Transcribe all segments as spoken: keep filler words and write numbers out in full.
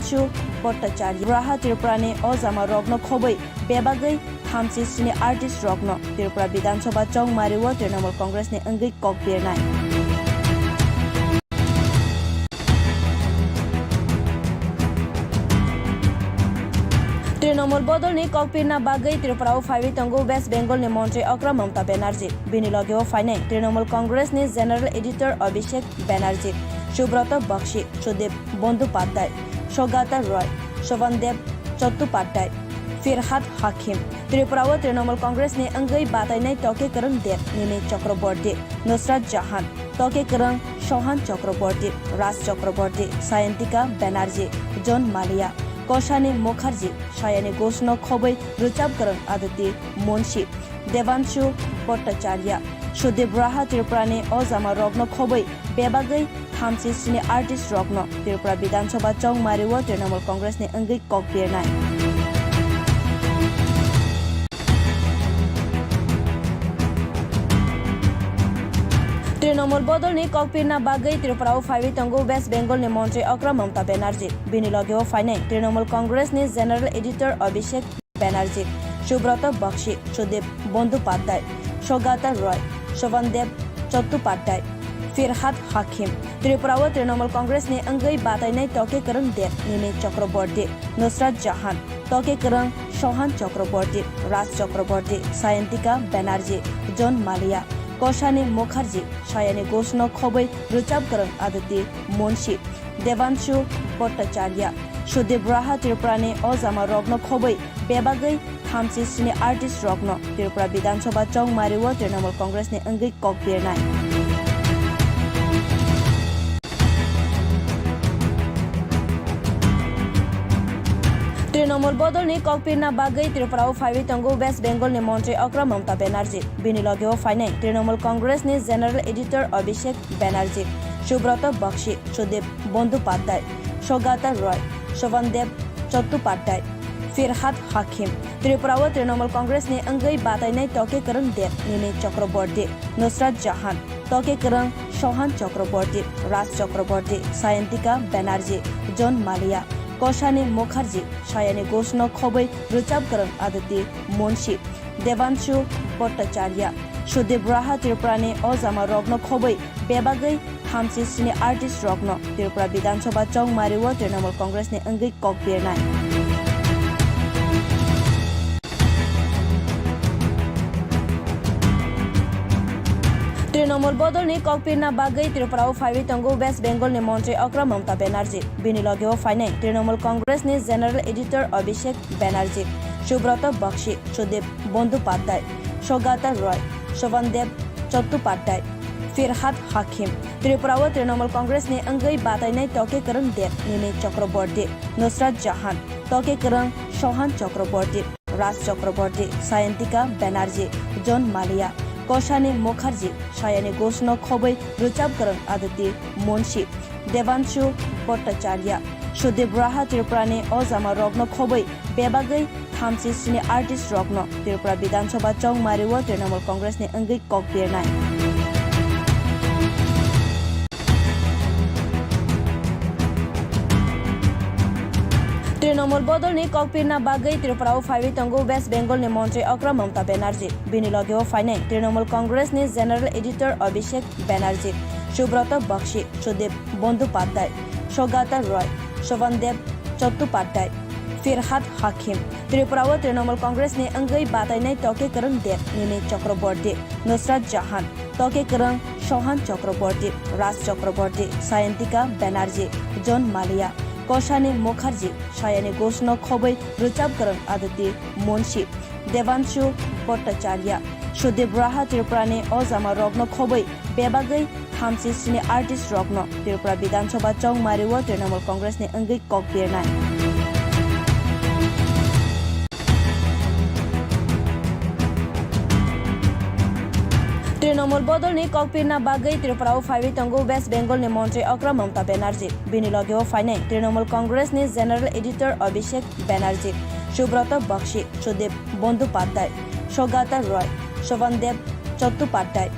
Devanshu Bhattacharya, Braha Tripurani o jama rokno khobwi bebagwi thamchi sini artist rokno Tripura Bidhan Sabha chongmario Trinamool Congress ni wngwi kok birnai. Trinamool bodolni kok birna bagwi Tripurao phaiwi tongo West Bengal ni montri okra Mamta Banerjee. Bini logeo phainai Trinamool Congress ni General Editor Abhishek Banerjee, Subrata Bakshi, Sudip Bandopadhyay, Saugata Roy, Shobhandev Chattopadhyay, Firhad Hakim. Tripurao Trinamool Congress ni wngwi batainai Toke Kwrwng Deb, Nini Chakraborty, Nusrat Jahan, Toke Kwrwng Sohan Chakraborty, Raj Chakraborty, Sayantika Banerjee, John Malia, Koshani Mukherjee, Sayani Ghoshno khobwi rwchap kwrwng Aditi Munshi, Devanshu Bhattacharya, Sudip Raha Tripurani o jama rokno khobwi bebagwi thamchi sini artist rokno Tripura Bidhan Sabha chongmario Trinamool Congress ni wngwi kok birnai. Trinamool bodolni kok birna bagwi Tripurao phaiwi tongo West Bengal ni montri okra Mamta Banerjee. Bini logeo phainai Trinamool Congress ni General Editor Abhishek Banerjee, Subrata Bakshi, Sudip Bandopadhyay, Saugata Roy, Shobhandev Chattopadhyay, Firhad Hakim. Tripurao Trinamool Congress ni wngwi batainai Toke Kwrwng Deb, Nini Chakraborty, Nusrat Jahan, Toke Kwrwng Sohan Chakraborty, Raj Chakraborty, Sayantika Banerjee, John Malia, Koshani Mukherjee, Sayani Ghoshno khobwi rwchap kwrwng Aditi Munshi, Devanshu Bhattacharya, Sudip Raha Tripurani o jama rokno khobwi bebagwi thamchi sini artist rokno Tripura Bidhan Sabha chongmario Trinamool Congress ni wngwi kok birnai. Trinamool bodolni kok birna bagwi Tripurao phaiwi tongo West Bengal ni montri okra Mamta Banerjee. Bini logeo phainai Trinamool Congress ni General Editor Abhishek Banerjee, Subrata Bakshi, Sudip Bandopadhyay, Saugata Roy, Shobhandev Chattopadhyay, Firhad Hakim. Tripurao Trinamool Congress ni wngwi batainai Toke Kwrwng Deb, Nini Chakraborty, Nusrat Jahan, Toke Kwrwng Sohan Chakraborty, Raj Chakraborty, Sayantika Banerjee, John Malia, Koshani Mukherjee, Sayani Ghoshno khobwi rwchap kwrwng Aditi Munshi, Devanshu Bhattacharya, Sudip Raha Tripurani o jama rokno khobwi bebagwi thamchi sini artist rokno Tripura Bidhan Sabha chongmario Trinamool Congress ni wngwi kok birnai. Trinamool bodolni kok birna bagwi Tripurao phaiwi tongo West Bengal ni montri okra Mamta Banerjee. Bini logeo phainai Trinamool Congress ni General Editor Abhishek Banerjee, Subrata Bakshi, Sudip Bandopadhyay, Saugata Roy, Shobhandev Chattopadhyay, Firhad Hakim. Tripurao Trinamool Congress ni wngwi batainai Toke Kwrwng Deb, Nini Chakraborty, Nusrat Jahan, Toke Kwrwng Sohan Chakraborty, Raj Chakraborty, Sayantika Banerjee, John Malia, Koshani Mukherjee, Sayani Ghoshno khobwi rwchap kwrwng Aditi Munshi, Devanshu Bhattacharya, Sudip Raha Tripurani o jama rokno khobwi bebagwi thamchi sini artist rokno Tripura Bidhan Sabha chongmario Trinamool Congress ni wngwi kok birnai. Trinamool bodolni kok birna bagwi Tripurao phaiwi tongo West Bengal ni montri okra Mamta Banerjee. Bini logeo phainai Trinamool Congress ni General Editor Abhishek Banerjee, Subrata Bakshi, Sudip Bandopadhyay, Saugata Roy, Shobhandev Chattopadhyay, Firhad Hakim. Tripurao Trinamool Congress ni wngwi batainai Toke Kwrwng Deb, Nini Chakraborty, Nusrat Jahan, Toke Kwrwng Sohan Chakraborty, Raj Chakraborty, Sayantika Banerjee, John Malia, Koshani Mukherjee, Sayani Ghoshno khobwi rwchap kwrwng Aditi Munshi, Devanshu Bhattacharya, Sudip Raha Tripurani o jama rokno khobwi bebagwi thamchi sini artist rokno Tripura Bidhan Sabha chongmario Trinamool Congress ni wngwi kok birnai. Trinamool bodolni kok birna bagwi Tripurao phaiwi tongo West Bengal ni montri okra Mamta Banerjee. Bini logeo phainai Trinamool Congress ni General Editor Abhishek Banerjee, Subrata Bakshi, Sudip Bandopadhyay, Saugata Roy, Shobhandev Chattopadhyay,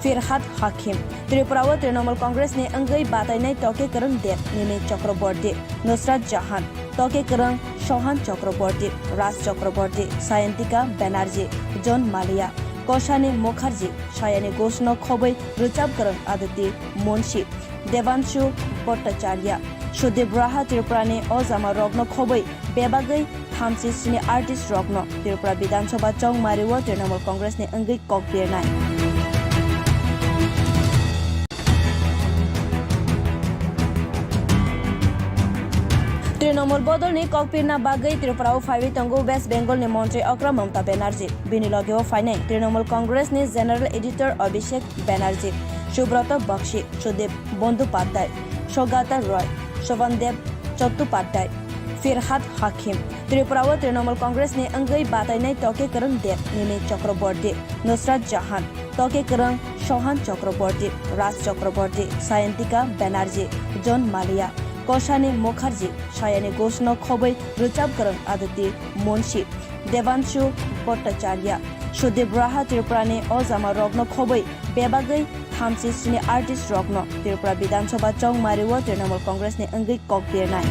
Firhat Hakim. Tripura o Trinamool Congress ni wngwi batainai Toke Kwrwng Deb, Nimi Chakraborty, Nusrat Jahan, Toke Kwrwng, Sohan Chakraborty, Raj Chakraborty, Sayantika Banerjee, John Maliya, Koshani Mukherjee, Sayani Ghosh no khobwi rwchap kwrwng Aditi Munshi, Devanshu Bhattacharya, Sudip Raha Tripura ni o jama rok no khobwi bebagwi thamchi sini artist rok no Tripura Bidhan Sabha chongmari o Trinamool Congress ni wngwi kok birnai. Trinamool bodol ni kok birna bagwi Tripura o phaiwi tongo West Bengal ni montri okra Mamata Banerjee. Bini loge o phainai Trinamool Congress ni General Editor Abhishek Banerjee, Subrata Bakshi, Sudip Bandopadhyay, Saugata Roy, Shobhan Deb Chattopadhyay, Firhat Hakim. Tripura o Trinamool Congress ni wngwi batainai Toke Kwrwng Deb, Nimi Chakraborty, Nusrat Jahan, Toke Kwrwng, Sohan Chakraborty, Raj Chakraborty, Sayantika Banerjee, John Maliya, Koshani Mukherjee, Sayani Ghosh no khobwi rwchap kwrwng Aditi Munshi, Devanshu Bhattacharya, Sudip Raha Tripura ni o jama rok no khobwi bebagwi thamchi sini artist rok no Tripura Bidhan Sabha chongmari o Trinamool Congress ni wngwi kok birnai.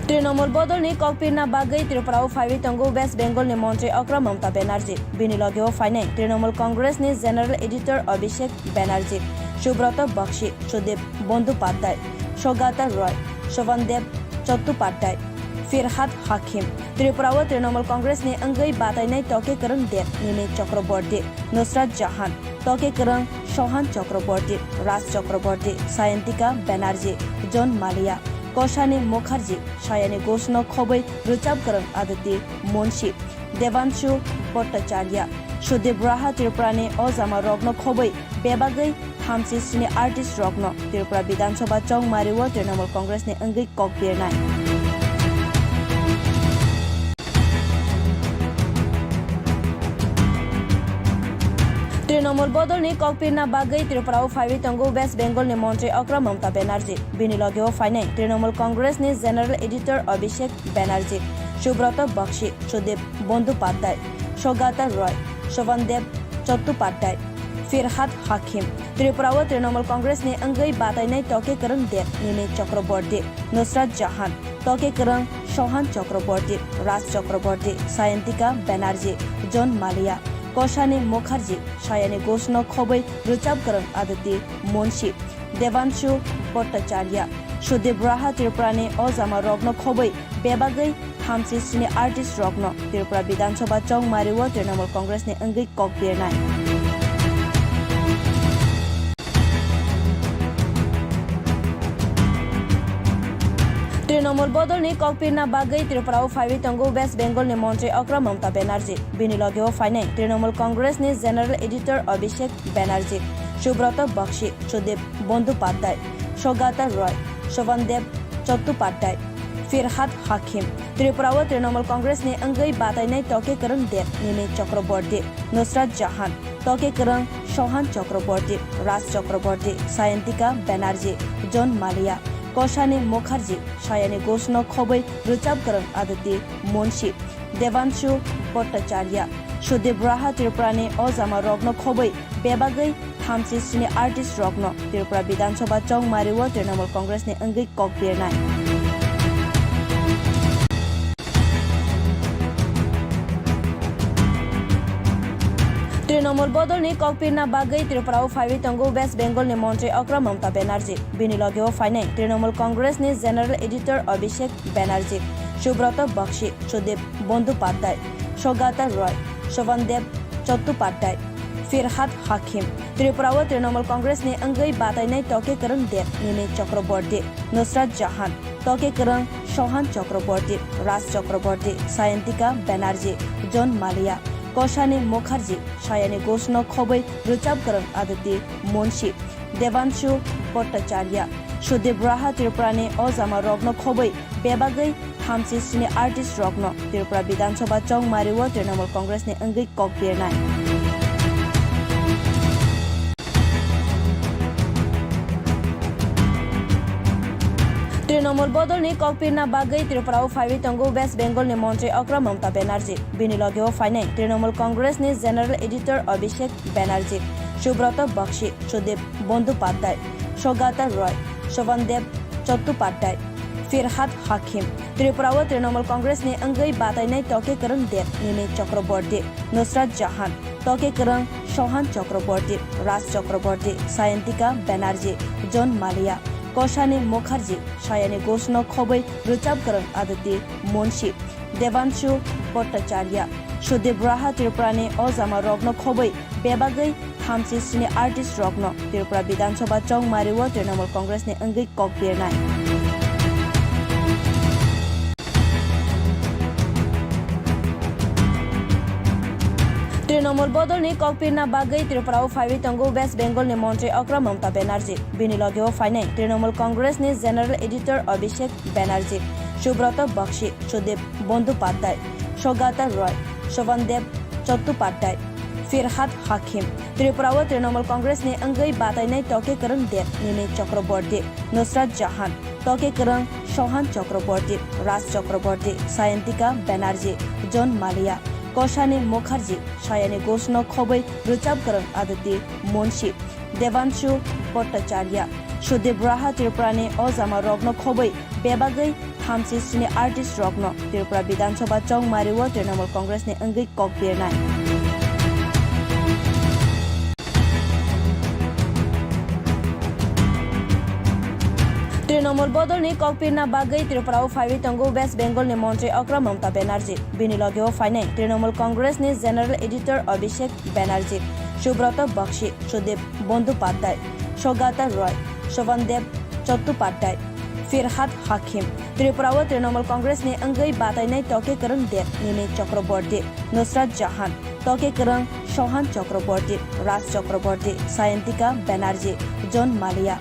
Trinamool bodol ni kok birna bagwi Tripura o phaiwi tongo West Bengal ni montri okra Mamata Banerjee. Bini loge o phainai Trinamool Congress ni General Editor Abhishek Banerjee, Subrata Bakshi, Sudip Bandopadhyay, Saugata Roy, Shobhan Deb Chattopadhyay, Firhat Hakim. Tripura o Trinamool Congress ni wngwi batainai Toke Kwrwng Deb, Nimi Chakraborty, Nusrat Jahan, Toke Kwrwng, Sohan Chakraborty, Raj Chakraborty, Sayantika Banerjee, John Maliya, Koshani Mukherjee, Sayani Ghosh no khobwi rwchap kwrwng Aditi Munshi, Devanshu Bhattacharya, Sudip Raha Tripura ni o jama rok no khobwi bebagwi thamchi sini artist rok no Tripura Bidhan Sabha chongmari o Trinamool Congress ni wngwi kok birnai. Trinamool bodol ni kok birna bagwi Tripura o phaiwi tongo West Bengal ni montri okra Mamata Banerjee. Bini loge o phainai Trinamool Congress ni General Editor Abhishek Banerjee, Subrata Bakshi, Sudip Bandopadhyay, Saugata Roy, Shobhan Deb Chattopadhyay, Firhat Hakim. Tripura o Trinamool Congress ni wngwi batainai Toke Kwrwng Deb, Nimi Chakraborty, Nusrat Jahan, Toke Kwrwng, Sohan Chakraborty, Raj Chakraborty, Sayantika Banerjee, John Maliya, Koshani Mukherjee, Sayani Ghosh no khobwi rwchap kwrwng Aditi Munshi, Devanshu Bhattacharya, Sudip Raha Tripura ni o jama rok no khobwi bebagwi thamchi sini artist rok no Tripura Bidhan Sabha chongmari o Trinamool Congress ni wngwi kok birnai. Trinamool bodol ni kok birna bagwi Tripura o phaiwi tongo West Bengal ni montri okra Mamata Banerjee. Bini loge o phainai Trinamool Congress ni General Editor Abhishek Banerjee, Subrata Bakshi, Sudip Bandopadhyay, Saugata Roy, Shobhan Deb Chattopadhyay, Firhat Hakim. Tripura o Trinamool Congress ni wngwi batainai Toke Kwrwng Deb, Nimi Chakraborty, Nusrat Jahan, Toke Kwrwng, Sohan Chakraborty, Raj Chakraborty, Sayantika Banerjee, John Maliya, Koshani Mukherjee, Sayani Ghosh no khobwi rwchap kwrwng Aditi Munshi, Devanshu Bhattacharya, Sudip Raha Tripura ni o jama rok no khobwi bebagwi thamchi sini artist rok no Tripura Bidhan Sabha chongmari o Trinamool Congress ni wngwi kok birnai. Trinamool bodol ni kok birna bagwi Tripura o phaiwi tongo West Bengal ni montri okra Mamata Banerjee. Bini loge o phainai Trinamool Congress ni General Editor Abhishek Banerjee, Subrata Bakshi, Sudip Bandopadhyay, Saugata Roy, Shobhan Deb Chattopadhyay, Firhat Hakim. Tripura o Trinamool Congress ni wngwi batainai Toke Kwrwng Deb, Nimi Chakraborty, Nusrat Jahan, Toke Kwrwng, Sohan Chakraborty, Raj Chakraborty, Sayantika Banerjee, John Maliya, Koshani Mukherjee, Sayani Ghosh no khobwi rwchap kwrwng Aditi Munshi, Devanshu Bhattacharya, Sudip Raha Tripura ni o jama rok no khobwi bebagwi thamchi sini artist rok no Tripura Bidhan Sabha chongmari o Trinamool Congress ni wngwi kok birnai. Trinamool bodolni kokpirna bagwi Tripurao phaiwi tongo West Bengalni montri okra Mamta Banerjee. Bini logeo phainai Trinamool Congressni General Editor Abhishek Banerjee, Subrata Bakshi, Sudip Bandopadhyay, Saugata Roy, Shobhan Dev Chattopadhyay, Firhad Hakim. Tripurao Trinamool Congressni wngwi batainai Toke Kwrwng Deb, Nimi Chakraborty, Nusrat Jahan, Toke Kwrwng Sohan Chakraborty, Raj Chakraborty, Sayantika Banerjee, John Maliya, Koshani Mukherjee, Sayani Ghoshno khobwi rwchap kwrwng Aditi Munshi, Devanshu Bhattacharya, Sudip Raha. Tripurani o jama rokno khobwi bebagwi thamchi sini artist rokno Tripura Bidhan Sabha chongmario Trinamool Congressni wngwi kok birnai. Trinamool bodolni kokpirna bagwi Tripurao phaiwi tongo West Bengalni montri okra Mamta Banerjee. Bini logeo phainai Trinamool Congressni General Editor Abhishek Banerjee, Subrata Bakshi, Sudip Bandopadhyay, Saugata Roy, Shobhan Dev Chattopadhyay, Firhad Hakim. Tripurao Trinamool Congressni wngwi batainai Toke Kwrwng Deb, Nimi Chakraborty, Nusrat Jahan, Toke Kwrwng Sohan Chakraborty, Raj Chakraborty, Sayantika Banerjee, John Maliya, Koshani Mukherjee, Sayani Ghoshno khobwi rwchap kwrwng Aditi Munshi, Devanshu Bhattacharya, Sudip Raha. Tripurani o jama rokno khobwi bebagwi thamchi sini artist rokno Tripura Bidhan Sabha chongmario Trinamool Congressni wngwi kok birnai. Trinamool bodolni kokpirna bagwi Tripurao phaiwi tongo West Bengalni montri okra Mamta Banerjee. Bini logeo phainai Trinamool Congressni General Editor Abhishek Banerjee, Subrata Bakshi, Sudip Bandopadhyay, Saugata Roy, Shobhan Dev Chattopadhyay, Firhad Hakim. Tripurao Trinamool Congressni wngwi batainai Toke Kwrwng Deb, Nimi Chakraborty, Nusrat Jahan, Toke Kwrwng Sohan Chakraborty, Raj Chakraborty, Sayantika Banerjee, John Maliya,